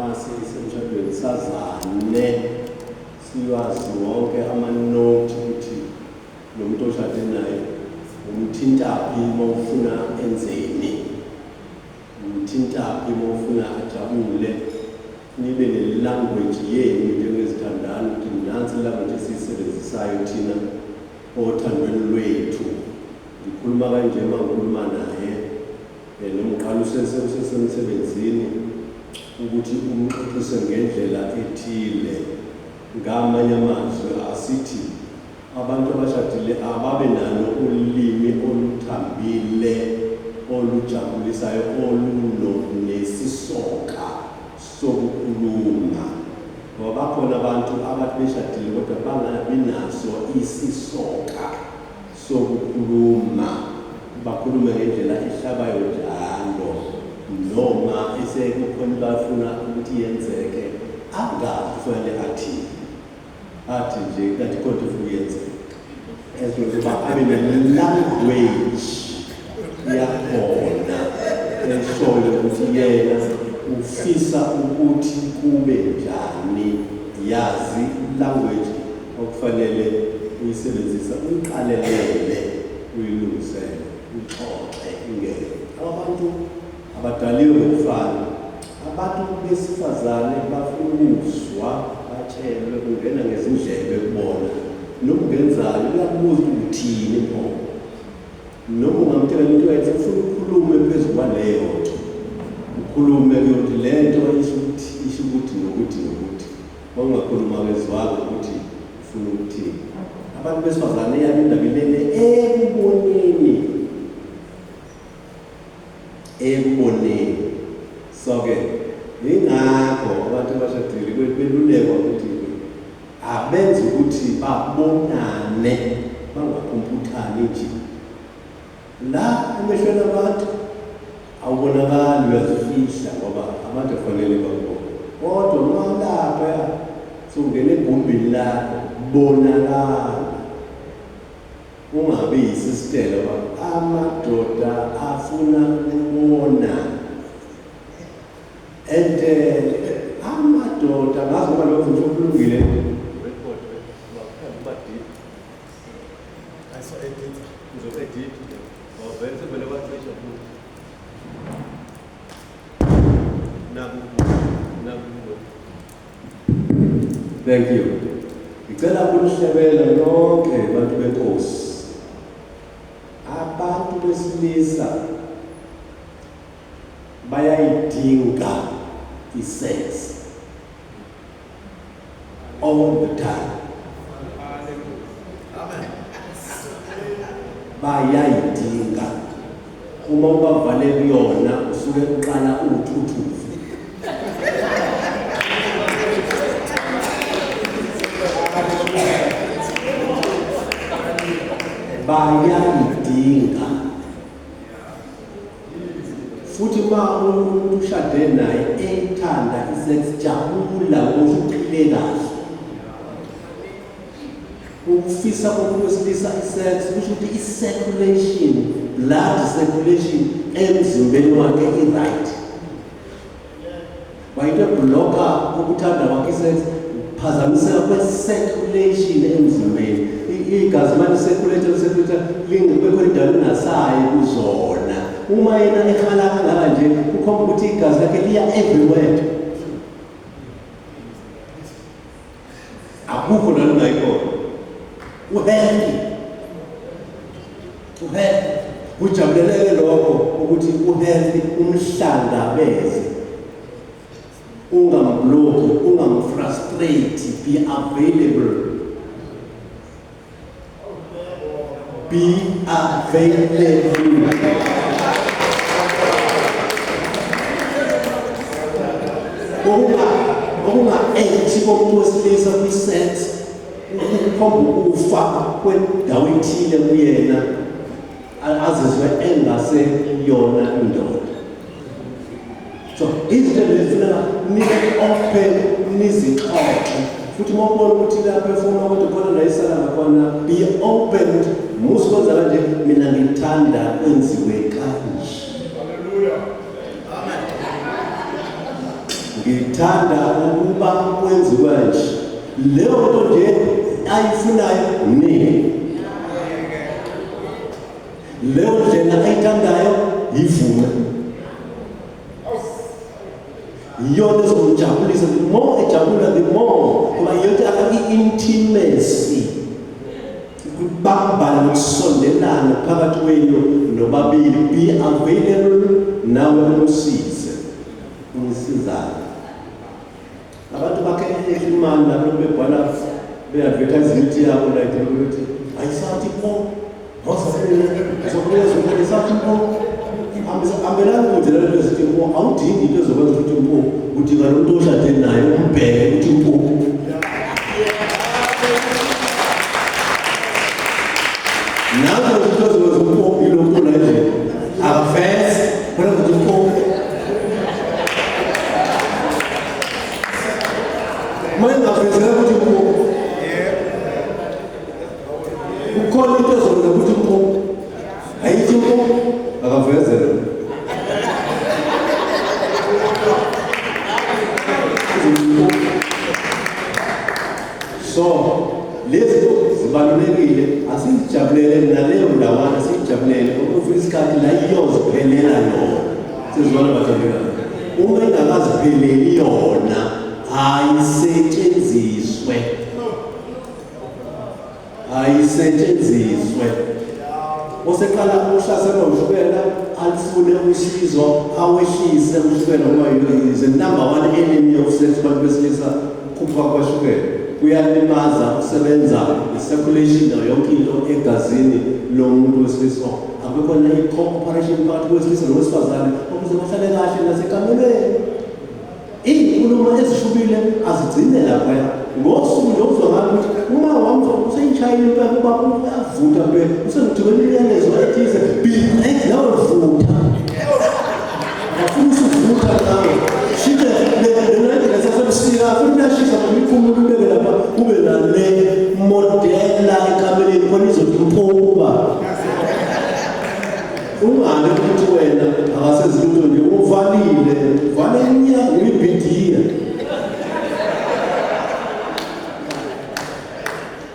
Masisemshadweni sazane, siwazi wonke ama-note ukuthi lo muntu oshade naye umthintaphi uma ufuna enzeni, umthintaphi uma ufuna ajabule. Nibe ne-language yenu njengezithandani ukuthi nansi i-language esiyisebenzisayo thina othandweni lwethu. Ngikhuluma kanje uma ngikhuluma naye, noma uqala usesemsebenzini ukuthi umxoxise ngendlela ethile. Ngamanye amazwi asithi abantu abashadile ababe nalo ulimi oluthambile, olujabulisayo, olunesisoka sokukhuluma. Ngoba bakhona abantu abathi beshadile kodwa bangabi naso isisoka sokukhuluma, bakhulume ngendlela ehlabayo njalo, noma esekukhona bafuna ukuthi yenzeke angazi kufanele athini, athi nje kanti kodwa ufuna uyenzeka, ezokuba abe ne-language yakhona eshoyo ukuthi yena ufisa ukuthi kube njani. Yazi language okufanele uyisebenzisa, uyiqalelele, uyilungisele, uxoxe ingene. Abantu abadaliwe ngokufana. Abantu besifazane bafuna ukuzwa, batshelwe, kungena ngezindlebe kubona. Noma ungenzani uyakubuza ukuthi uthini pho, noma ungamtshela into ethi ufuna ukhulume phezu kwaleyo nto, ukhulume kuyothi le nto isho ukuthi, isho ukuthi nokuthi nokuthi. Uma ungakhuluma kezwanga ukuthi ufuna ukuthini. Abantu besifazane yabo indaba ilele ekuboneni, ekuboneni. So-ke yingakho abantu abashadile belulekwa ukuthi abenze ukuthi babonane, bangaphumputhani nje. La emehlweni abantu awubonakali, uyazifihla ngoba abantu akufanele bakubone. Kodwa uma ulapha sungena egumbini lakho, bonakala. Ungabi yisisitela ngoba amadoda afuna ukubona. And amadoda ngazi ngoba lokho ngisho kulungile. Record kuba deep. Ayiso edit. Ngizo-edit. Wavele sevele wacisha futhi. Naku naku. Thank you. Ngicela ukunihlebela nonke bantu benkosi. Abantu besilisa bayayidinga i-sex all the time. Bayayidinga. Uma ubavale kuyona usuke uqala uthuthuva. Bayayidinga. Futhi uma umuntu ushade naye ethanda i-sex, jabula ngoba uphile kahle. Ukufisa komuntu wesilisa i-sex kusho ukuthi i-circulation, blood circulation emzimbeni wakhe i-right. Wayinto ebhlokha ukuthanda kwakhe i-sex, ukuphazamiseka kwe-circulation emzimbeni. Igazi manje circulate circulate lingekho indawo lingasayi kuzona. Uma yena ekhala kangaka nje kukhomba ukuthi igazi lakhe liya everywhere. Akukho la lingayikhona. U-healthy. U-healthy. Kujabuleleke lokho ukuthi u-healthy, umhlangabeze. Ungambloki, ungamfrustrate, be available. Be available. Okunga-act komuntu wesilisa kwi-sex ukukhomba ukufa kwendawo ethile kuyena, azizwe engaseyona indoda. So izinto ezifuneka nibe open, nizixoxe. Futhi uma ubona ukuthi uyaphefuma kodwa khona la isala ngakhona, be open ukuthi musu kwenza kanje, mina ngithanda kwenziwe kanje. Hallelujah. Amen. Ngithanda ukuba kwenziwe nje leyo nto nje ayifunayo, mnike leyo ndlela ayithandayo, yivume. Iyona ezomjabulisa. The more ejabula, the more ngoba iyonto i-intimacy, ukubambana nokusondelana phakathi kwenu nobabili. Be available nawe, umsize, umsizane. Abantu bakhe ehle imali lapho bebhala, be-advertise imithi yabo like ukuthi ayisathi po sathi mpo. Hambelani kude lento ezithi mpo. Awudingi into ezokwenza ukuthi mpo. Udinga lo muntu oshade naye, umbheke ukuthi mpo. Nazo izinto ezokwenza umpo, yilo muntu la nje akafesi khona ukuthi mpo. Uma engavezela ukuthi mpo, kukhona into ezokwenza ukuthi mpo. Ayithi mpo, akavezele. So lezi zinto zibalulekile, asizijabulele naleyo ndawana, siyijabulele ukufika isikhathi la iyoziphelela yona. Sizwana, bathandekayo? Uma ingakazipheleli yona, ayisetshenziswe, ayisetshenziswe. Oseqala ukuhlaselwa ushukela alufune usizo, awehlise ushukela, ngoba is the number one enemy of sex bantu besilisa. Ukukhuphuka kwashukela kuyalimaza ukusebenza i-circulation nayo yonke into egazini lomuntu wesilisa. Akukhona i-cooperation phakathi kwesilisa nowesifazane ukuze bahlale kahle nasekamelweni. Iy'nkulumo ezishubile azigcine laphaya ngosuku nje uzwa ngalo ukuthi uma wamzwa useyishayile impela, uba uyavutha be usengithumela imiyalezo ethize, be ready nawe, vutha, afuna usuvutha nawe. Shintshe le ndlela sasebusika, futhi kuyashisa, ngoba ikhumula ubeke lapha, ube nale modela ekameleni khona izothi mpoba. Ungale ukuthi wena akasenzi lutho nje, uvalile, vale iminyango, uyibhidiya.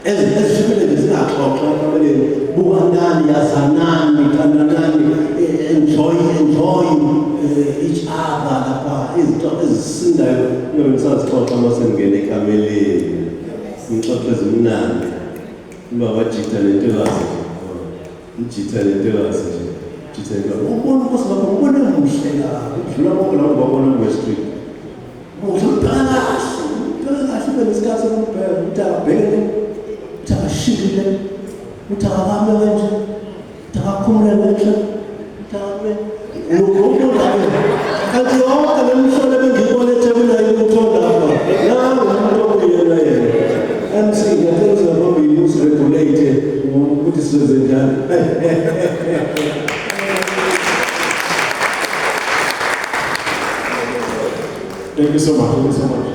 Ezishubile nje zingaxoxwa ekameleni. Bukanani, yazanani, thandanani, enjoy each other lapha. Izinto ezisindayo kuyobe nisazixoxa uma seningena ekameleni, nixoxe ezimnandi. Uba wajitha nentokazi nje, ujitha nentokazi nje, jitha nentokazi, ubona unkosi lapho, ubone muhle kabi ukudlula bonke labo babona ku-West Street. Muhle, ubheka kahle, ubheka kahle, ube nesikhathi sokubheka ukuthi akabheke, ukuthi akashikile, ukuthi akabame kanje, ukuthi akakhumule ngenhla, ukuthi akame lokho. Kanti yonke le mhlolo ebengiyibona eThekwini ayilutho lapha. Nangu umuntu okuyena yena. MC, ngiyacela uze phambili usiregulate ukuthi sizenze njani. Thank you so much. Thank you so much.